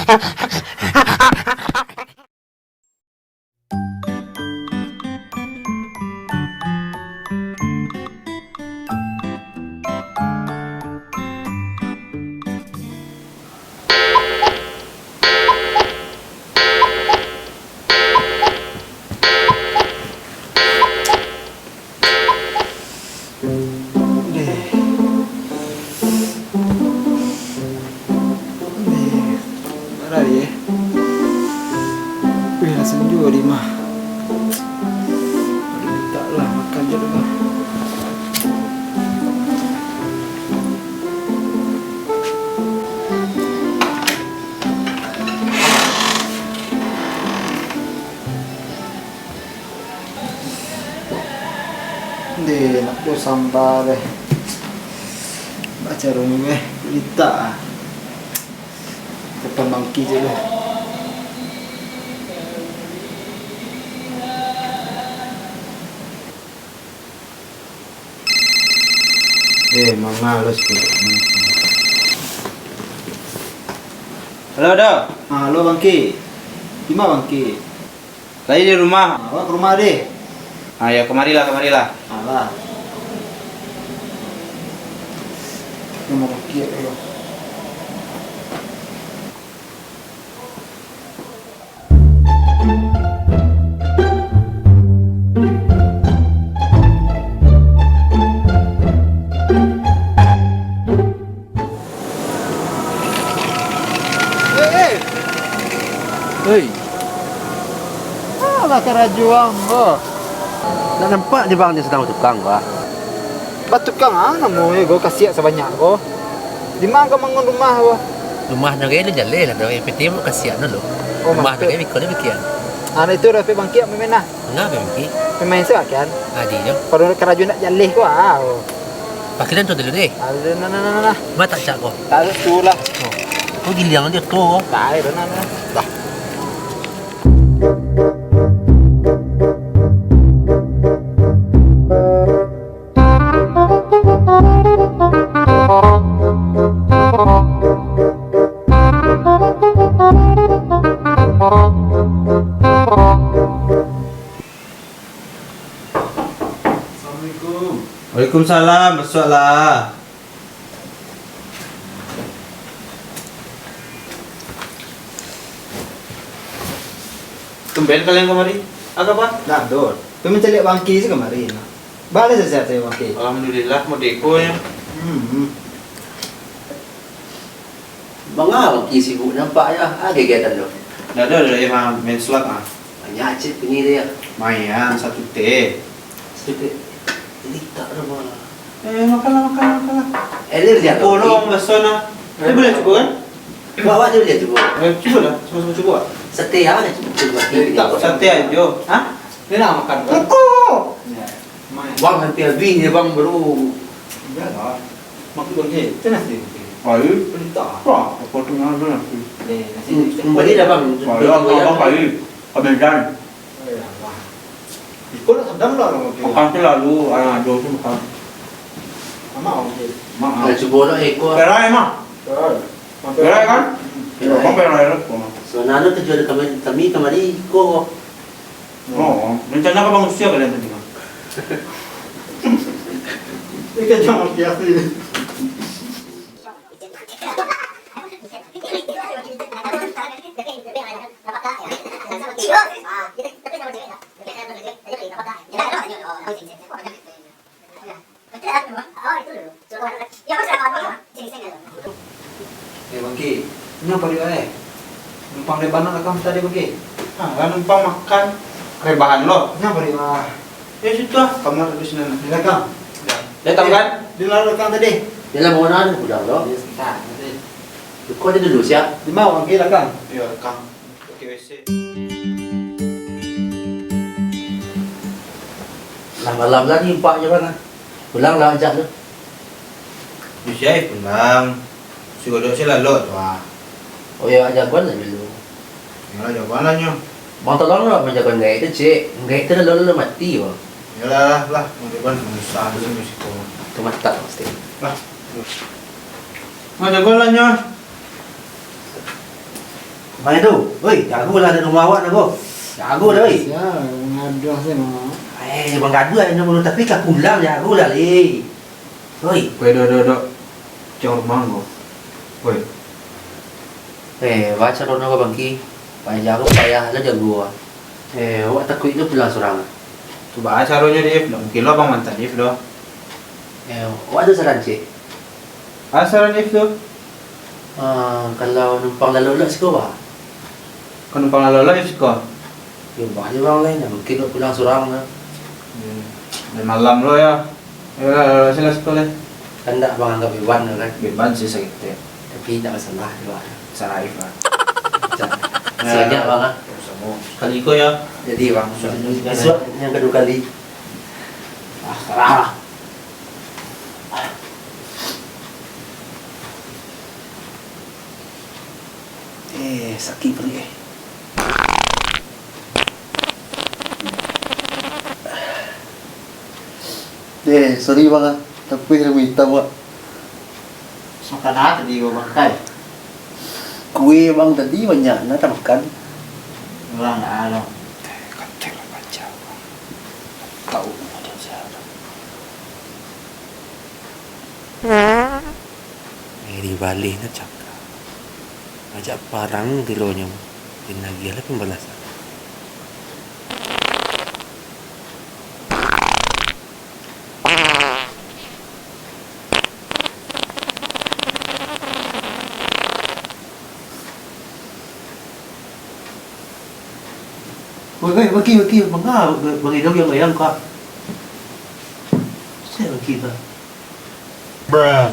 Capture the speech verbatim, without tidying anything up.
Deh. Deh. Marah ye. Wih, langsung juo di mah. Aduh, mintak lah makan je dulu. Ndeh, nak doh samba deh. Bacaronyo eh, litak ah. Depan bangki je lah. Eh, manga lo sikit. Halo, Do. Ah, halo, Bangki. Di ma Bangki? Tadi di rumah. Ah, awak ka rumah deh. Ah, yo, kamarilah, kamarilah. Alah. Rumah Bangki yo. Eh, eh. Hei. Alah karajo ang ko. Ndak nampak di bang ni sadang batukang ko, ah. Batukang ah, namonyo ko kasiak sabanyak ko. Di ma ka bangun rumah ko? Rumah nan gaya jaleh lah, yang penting kasiak dulu. Oh, rumah nan gaya biko ni bikin. Anak itu dah pi bangkit, main-main lah. Ngapa bangkit? Main-main saja kan? Adi jo. Kalau karajo nak jaleh ko ah. Pakilan tu dulu deh. Aduh, nah, nah, nah, nah. Ba tak cak ko? Tak ada tu lah. Oh. Ko giliang aja tu ko. Tak ada, nah, nah. Dah. Assalamualaikum. Waalaikumsalam, masuaklah. Tumben kalian kamari. Ada apa? Ndak, Dot. Pi mancaliak Bangki se kamari. Baa sehat-sehat sajo, Bangki? Alhamdulillah, modeko nyo. Hmm. Manga Bangki sibuk nampaknyo? A kegiatan tu? Ndak ado, ndak ado, main slot ah. Banyak cit bunyi tu yo. Lumayan, satu T. Satu T. Jadi tak ado mah. Eh, makanlah, makanlah, makanlah. Eh, dia boleh cubo, no, baso nah. Dia boleh cubo, kan? Awak, awak dia boleh cubo. Eh, cubolah, sama-sama cubo, ah. Sate ah, cubo, cubo. Eh, tak, sate aja. Hah? Dia nak makan, kan? Cukup. Ya. Bang, nanti habis dia, Bang, baru. Iyalah. Makan dulu je. Itu nasi, nasi. Air? Perintah. Wah, apa tu nasi? Eh, nasi. Hmm, hmm. Boleh dah, Bang. Air, apa, apa, air? Habis dah. Iko lah sadang lah, Bang. Makan tu lalu, ah, jauh tu makan. Mamak, Bang. Mamak. Dah cubo lah, iko. Perai, mah. Perai. Perai, kan? Hmm. Perai. Abang perai lah, kok. Sabananyo tujuan kami, kami kamari iko. Oh, rencana ka Bang usia kalian tadi, Bang? Iko jangan biasa ni. Eh, Bangki, nyo pariak, eh. Numpang rebahan nan ka lakang tadi, Bangki. Ah, lah numpang makan, rebahan lo. Nyo pariak, ah. Yo, situ ah, kamar di sinan. Di lakang? Yo. Datang, kan? Di lakang tadi. Di lakang, pulang lo. Yo, sabanta, nanti. Buka aja dulu, siap? Di ma, Bangki, lakang? Yo, lakang. Oke, W C. Lah malam lah ni, empat je, Bang, ah. Pulang lah ajak tu. Bisa ai pulang. Si Godok si lalok tu ah. Oh yo, jagoan lah dulu. Yo, jagoan lah nyo. Bang, tolong lah, Bang, jagoan gaek tu, cek. Gaek tu dah lalu mati, Bang. Yolah, lah, Bang, jagoan susah tu, risiko. Tu mantap, pasti. Lah. Bang, jagoan lah nyo. Mai tu, oi, jago lah di rumah awak tu, ko. Jago dah, oi. Sia, mangaduah se, Mak. Eh, mangaduah inyo dulu, tapi ka pulang, jago lah, leh. Oi. Weh, dok, dok, dok. Cang rumah ko. Weh. Eh, baco dono ko, Bangki. Payah jago, payah lah jago. Eh, awak takuik tu pulang surang. Tu baa caronyo, Div? Ndak mungkin lo abang maanta Div doh. Eh, awak ado saran ciek? Baa saran Div tu? Ah, kalau numpang lalok-lalok siko, bah. Kalau numpang lalok-lalok siko? Yo, bah, jo urang lain, mungkin awak pulang surang lah. Hmm, lah malam lo yo. Yo lah, lalok siko lah. Kan ndak abang anggap beban tu kan? Beban sih saketek. Tapi ndak masalah tu, bah. Bisa lah, Div lah. Bisa. Yo. Banyak, Bang, ah. Samo-samo. Sakali ko yo. Jadi, Bang. Bisa. Bisuak nan kaduo kali. Ah, sarah lah. Eh, sakik paruik, eh. Eh, sorry, Bang, ah. Tapi ilmu hitam, Bang. Makan apo tadi ko, Bang Kai? Kue, Bang, tadi banyak nah tamakan. Urang ndak ado. Kacau lah, kacau. Tahu ada siapa. Eh, dibaleh nah cakak. Ajak parang tilonyo, den agiah lah pambalasan. Woi, woi, Bangki, Bangki, manga Bangki goyang-goyang ko? Sia Bangki tu? Bruh.